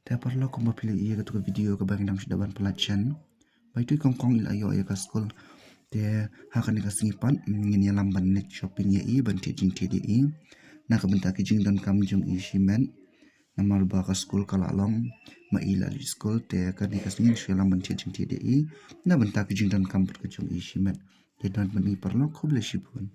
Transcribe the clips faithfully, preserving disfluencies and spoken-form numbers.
Te paralok, kumba phi la ïohi ïa katu ka video kaba ngi dang shu dep ban pyllait shen, ba ithuh i Kongkong i la ïoh ïa ka skul. Te ha kane ka sngi pat ngin ïalam ban leit shopping ïa i, ban thied jingthied ïa i na ka bynta ki jingdonkam jong i shimet. Namar ba ka skul ka la long, ma i la leit skul, te kane ka sngi shu ïalam ban thied jingthied ïa i na bynta ki jingdonkam pat ka jong i shimet. Te don bad ngi paralok, khublei shibun.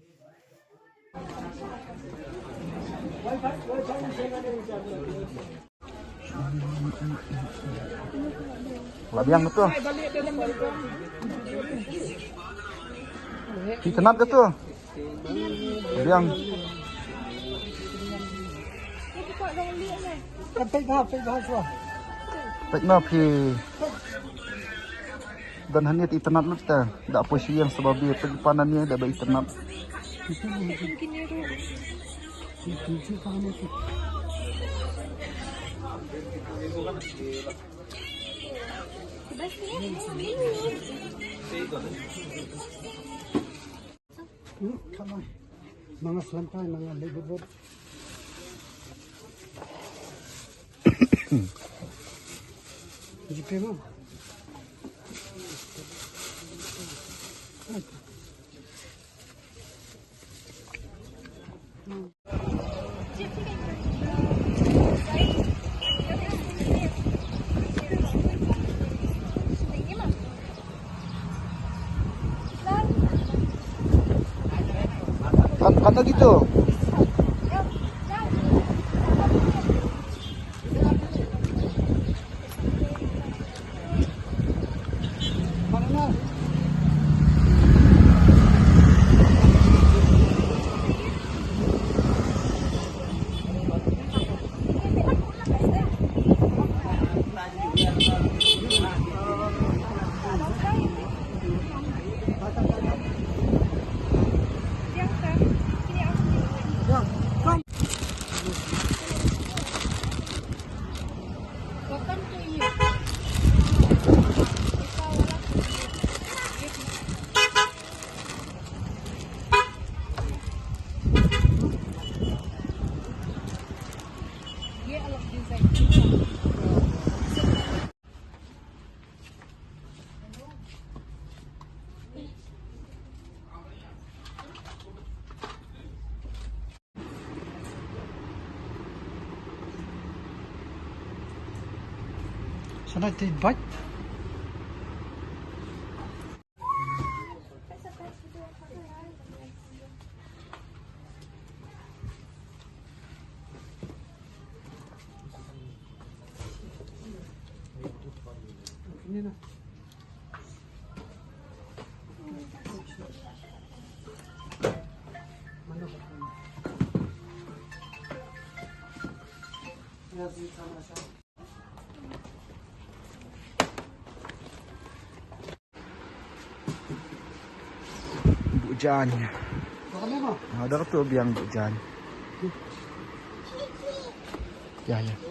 La biang katu. Itynnad katu. Biang. Peit noh, peit noh shuwa. Peit noh phi. Don hangne te itynnad lut te. Da poi sha ïing sa babe, peit pan hangne da ba itynnad. Hmm, come on. Nanga slem kai, nanga leh bud bud. Jipe mo. Kan, kan lagi tu. Sana te bike. Buh jan. Ha, dah tu biang buh jan. Ya, ya.